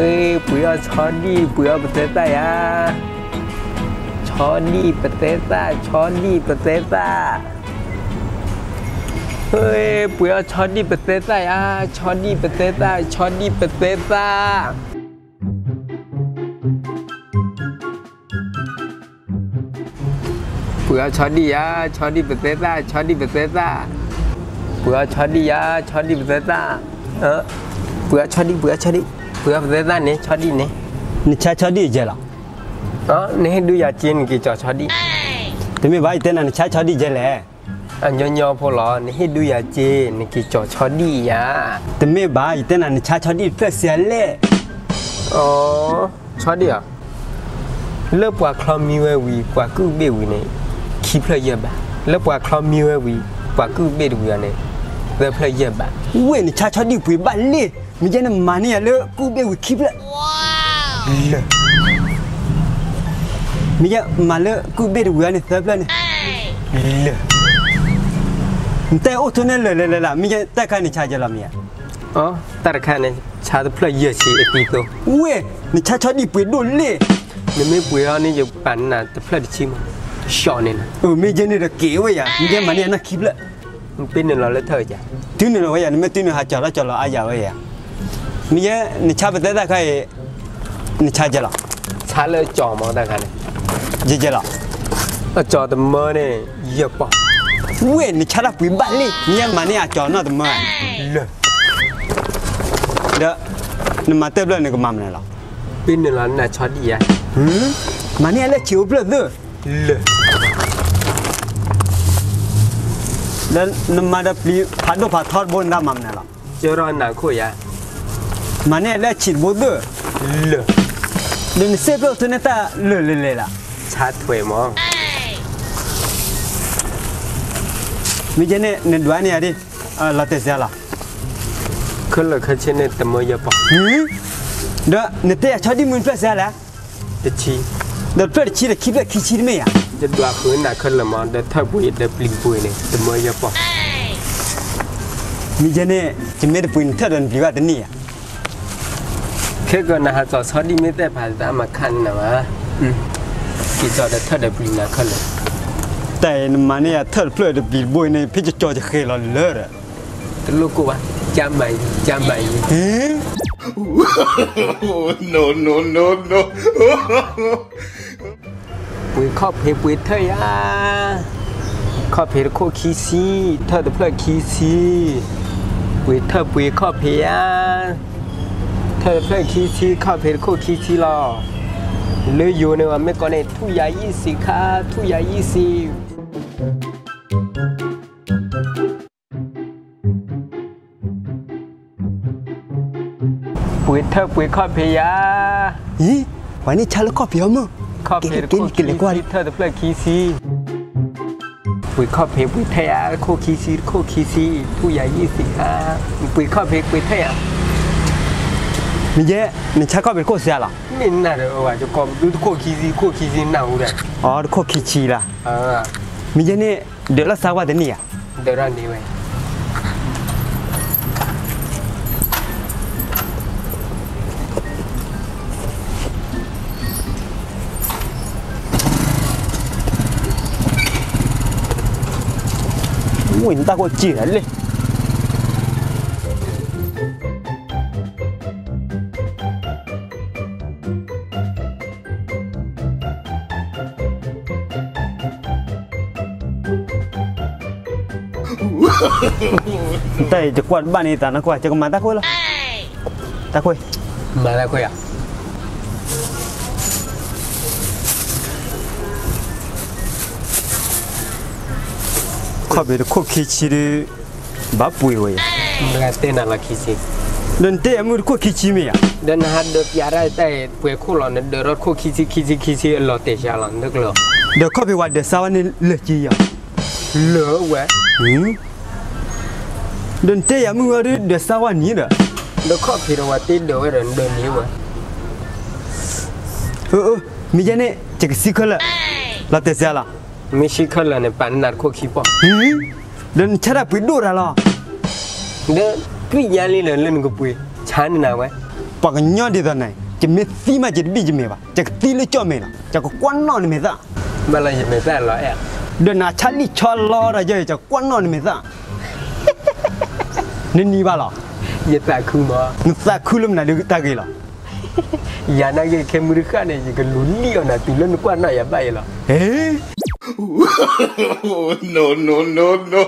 ပှ့ၤအီၣ်ဆီဒံၣ် ပှ့ၤအီၣ်ပသဲသၣ်ယၤ, ဆီဒံၣ်ပသဲသၣ် ဆီဒံၣ်ပသဲသၣ်, ပှ့ၤအီၣ်ဆီဒံၣ်ပသဲသၣ်ယၤ, ဆီဒံၣ်ပသဲသၣ် ဆီဒံၣ်ပသဲသၣ်. ပှ့ၤအီၣ်ဆီဒံၣ်ယၤ, ဆီဒံၣ်ပသဲသၣ် ဆီဒံၣ်ပသဲသၣ်, ပှ့ၤအီၣ်ဆီဒံၣ်ယၤ, ဆီဒံၣ်ပသဲသၣ်, ပှ့ၤအီၣ်ဆီဒံၣ် ပှ့ၤအီၣ်ဆီဒံၣ် ပှ့ၤအီၣ်ပသဲသၣ်န့ၣ် ဆီဒံၣ်န့ၣ်. နဆါဆီဒံၣ်ယဲလီၤ. နဟ့ၣ်ဒုးယၤစ့ နက့ၤကၠီၤဆီဒံၣ်. တမ့ၢ်ဘၣ် ယတဲနၤ နဆါဆီဒံၣ်ယဲလဲၣ်. အညီညီဖိလီၤ နဟ့ၣ်ဒုးယၤစ့ နက့ၤကၠီၤဆီဒံၣ်ယၤ. တမ့ၢ်ဘၣ် ယတဲနၤ နဆါဆီဒံၣ်တဖျၢၣ်စ့လဲၣ်. ဆီဒံၣ်ဧါ, လၢပှၤချီမံဝဲဝံၤ ပှၤကုၢ်ဘ့ၣ်ဝံၤန့ၣ် ခံဖျၢၣ်ယဲၢ်ဘး, လၢပှၤချီမံဝဲဝံၤ ပှၤကုၢ်ဘ့ၣ်တဝံၤအီၤန့ၣ် သၢဖျၢၣ်ယဲၢ်ဘး. ဝ့ၢ် နဆါဆီဒံၣ်ပှ့ၤဘၣ်လ့ၣ်, မ့ၢ်ယဲနမၤန့ၢ်ယၤလၢကုၢ်ဘ့ၣ်ဝံၤခံဖျၢၣ် လၢာ်, မ့ၢ်ယဲမၤလၢကုၢ်ဘ့ၣ်တဝံၤအီၤန့ၣ် သၢဖျၢၣ်န့ၣ် လၢာ်. နတဲအိၣ်ထီၣ်န့ၣ်လၢာ်လၢာ်လၢာ်လၢာ်, မ့ၢ်ယဲတၢ်ခါနဆါယဲလီၤမ့ၢ်ဧါ. တၢ်တခါန့ၣ် ဆါတဖျၢၣ်ယဲၢ်ဆံအသံသိ, ဝ့ၢ် နဆါဆီဒံၣ်ပှ့ၤဒိၣ်လ့ၣ်, နမ့ၢ်ပှ့ၤအီၤန့ၣ် ယပာ်နၤတဖျၢၣ်တဆံမး, ရှီန့ၣ်နၤ. မ့ၢ်ယဲန့ၣ်ဒီးက့ၤဝဲယၤ, မ့ၢ်ယဲမၤန့ၢ်နၤခံဖျၢၣ် ပ့ၤနုာ်လီၤလၢထၢၣ်က, တုၤနုာ်လီၤဝဲယၤ, နမ့ၢ်တုၤနုာ်ဟးကၠီၤထီၣ်ကၠီၤလီၤအါယၤဝဲယၤ, မ့ၢ်ယဲ နဆါပသဲသၣ်ခါအံၤ, နဆါယဲလီၤ, ဆါလၢကၠီၤမးတၢ်ခါန့ၣ်, ယဲယဲလီၤ, အကၠီၤတမၢန့ၣ် ယဲၢ်ပီၢ်, ဝ့ၢ် နဆါတၢ်ပှ့ၤဘၣ်လ့ၣ်, မ့ၢ်ယဲမၤန့ၢ်အကၠီၤနီၢ်တမၢ, လၢာ်, ဒီး နမၤတဖျၢၣ်နကမၤမနုၤလီၤ, ပ့ၤနုာ်လီၤနၤဆီဒံၣ်ယၤ, မၤန့ၢ်အလၢဆံးအိၣ်ဖျၢၣ်သၢ လၢာ်, ဒီးနမၤဒီးပျံၤဖးဒိၣ်ဖးထီတဘိ နတၢ်မၤမနုၤလီၤ, ကၢထီၣ်နၤခိၣ်ယၤ, မၤန့ၢ်အလၢဆံးတဘိသၢ, လၢာ်, ဒီးနစ့ဖျၢၣ်အိၣ်ထီၣ်န့ၢ်တၢ်လၢာ်လဲၤလဲၤလီၤ, ဆါထွဲမး, မ့ၢ်ကဲန့ၣ် နဒွးန့ၢ်ယၤဒ်, လီၤတဲာ်စ့လီၤ, ခဲလၢာ်ခဲဆ့န့ၣ်တမၢယဲၢ်ပီၢ်, ဒီးနတဲယၤဆီဒံၣ်မုၢ်တဖျၢၣ်စ့လဲၣ် တဆံ, ဒီးတဖျၢၣ်တဆံဒီးခံဖျၢၣ်ခံဆံတမ့ၢ်ဧါ, ယဒွးဃုာ်နၤခဲလၢာ်မး ဒီးထၢၣ်ပှ့ၤဒီးပျံၤတဘိအံၤန့ၣ် တမၢယဲၢ်ပီၢ်, မ့ၢ်ယဲန့ၣ် ယမ့ၢ်တပှ့ၤနထၢၣ်ဒီးနပျံၤဘၣ်တန့ၢ်ဧါ, ခဲကနၤဟးကၠီၤဆီဒံၣ်မ့ၢ်သ့ၣ်ဖးသးမၤခါန့ၣ်နၤဘၣ်, က့ၤကၠီၤဒီးထၢၣ်ဒီးပျံၤနၤခဲလၢာ်, တၢ်အံၤနမၤန့ၢ်ယၤထၢၣ်တဖျၢၣ်ဒီးပျံၤတဘိအံၤန့ၣ် ဖဲကၠီၤကဃဲၤလီၤလၢာ်ဒီး တလိၣ်ကိၢ်ဘၣ်, ကၢ်မၤအံၤ, ကၢ်မၤအံၤ, ပှ့ၤခီၣ်ဖံးပှ့ၤထၢၣ်ယၤ, ခီၣ်ဖံးတခိၣ်ခံဆံ, ထၢၣ်တဖျၢၣ်ခံဆံ, ပှ့ၤထၢၣ်ပှ့ၤခီၣ်ဖံးယၤ, ထၢၣ်တဖျၢၣ်ခံဆံ ခီၣ်ဖံးတခိၣ်ခံဆံလီၤ, လၢယိၤန့ၣ် မ့ၢ်ကိးန့ၣ် ထူၣ်ယၤယံၣ်စံးခါ, ထူၣ်ယၤယံၣ်စံး ပှ့ၤထၢၣ်ပှ့ၤခီၣ်ဖံးယၤ, အံၤ, ပှၤန့ၣ်ဆါလၢခီၣ်ဖံးအီၤမုၢ်, ခီၣ်ဖံးတခိၣ်ခံဆံ ထၢၣ်တဖျၢၣ်ခံဆံ, ပှ့ၤခီၣ်ဖံးပှ့ၤထၢၣ်ယၤ တခိၣ်ခံဆံ တခိၣ်ခံဆံ, ထူၣ်ယၤယံၣ်စံးခါ, ပှ့ၤခီၣ်ဖံးပှ့ၤထၢၣ်ယၤ, မ့ၢ်ယဲ, နဆါခီၣ်ဖံးတခိၣ်စ့လီၤ, မ့ၢ်နၤဒီး ယကိးပသူတခိၣ်ခံဆံ တခိၣ်ခံဆံနၢ်ဟူဒီး, အီ တခိၣ်ခံဆံလီၤ, မ့ၢ်ယဲန့ၣ်, ဒၢးလီၤစါကွၢ်တန့ၢ်ဧါ ဒၢးထီၣ်န့ၢ်ဝဲ, ဝံၤနတၢ်ကိၢ်စ့ၢ်လၢ တၢ်အံၤယကွၢ်တဘၣ်န့ၣ် သးနကွၢ် ယကမၤတၢ်ခိၣ်လီၤ, တၢ်ခိၣ်, မၤတၢ်ခိၣ်ယၤ, ခီၣ်ဖံးတခိၣ်ခံဆံဒီး, ဘၣ်ပှ့ၤဝဲယၤ, တဲနၤလီၤခံဆံ, ဒီးနတဲယၤမုၢ်တခိၣ်ခံဆံမ့ၢ်ဧါ, ဒီးနဟးဒၢးပျးတၢ်တၢ်အံၤ ပှဲၤခိၣ်လီၤ နဒၢးထီၣ်တခိၣ်ခံဆံ ခံဆံ ခံဆံ အလီၤတဲာ်စှၤလီၤ နတကျၢၤ, ဒီးခီၣ်ဖံးဝဲဒၢးစါဝဲန့ၣ်လၢာ်က့ယၤ, လၢာ်ဝဲ, ဒီးနတဲယၤမုၢ်ဝဲဒၢးစါဝဲန့ၣ်ဒီး, ဒီးခီၣ်ဖံးဒီးဝဲတ့ဒၢးဝဲဒီးနဒၢးန့ၢ်ဝဲ, မ့ၢ်ယဲန့ၣ် ယကစံးခဲလၢာ်, လီၤတဲာ်စှၤလီၤ, မ့ၢ်စံးခဲလၢာ်န့ၣ် ပာ်နနၤတခိၣ်ခံပီၢ်, ဒီးနဆါတၢ်ပှ့ၤဒိၣ်တၢ်လီၤ, ဒီး ကွံာ်ညါလံလၢနကပှ့ၤ, ဆါနနၤဝဲ, ပှၤကညီဒ်သိးနၤ, ယမ့ၢ်သံမး ယတဘံၣ်ယမဲာ်ဘၣ်, ယကသံလၢကၠီၣ်မဲာ်လီၤ, ယကကွၢ်နီၣ်နမဲာ်သၣ်, ဘၣ်လီၤယမဲာ်သၣ်လီၤအဲၣ်, ဒီးနၤဆါလံာ်ဆီလီၤဒီးယဲ ယကကွၢ်နီၣ်နမဲာ်သၣ်, နနံၤဘၣ်လီၤ, ယသးခုမး, နသးခုလၢမနုၤဒုးတၢ်ဂ့ၤလီၤ, ယၤနာ်က့ခဲမုၢ်တဃၣ်န့ၣ် ယကလူၤလံၣ်အီၣ်နၤတုၤလၢနကွၢ်နီၣ်ယၤဘၣ်အံၤလီၤ, ဟ့, no no no no,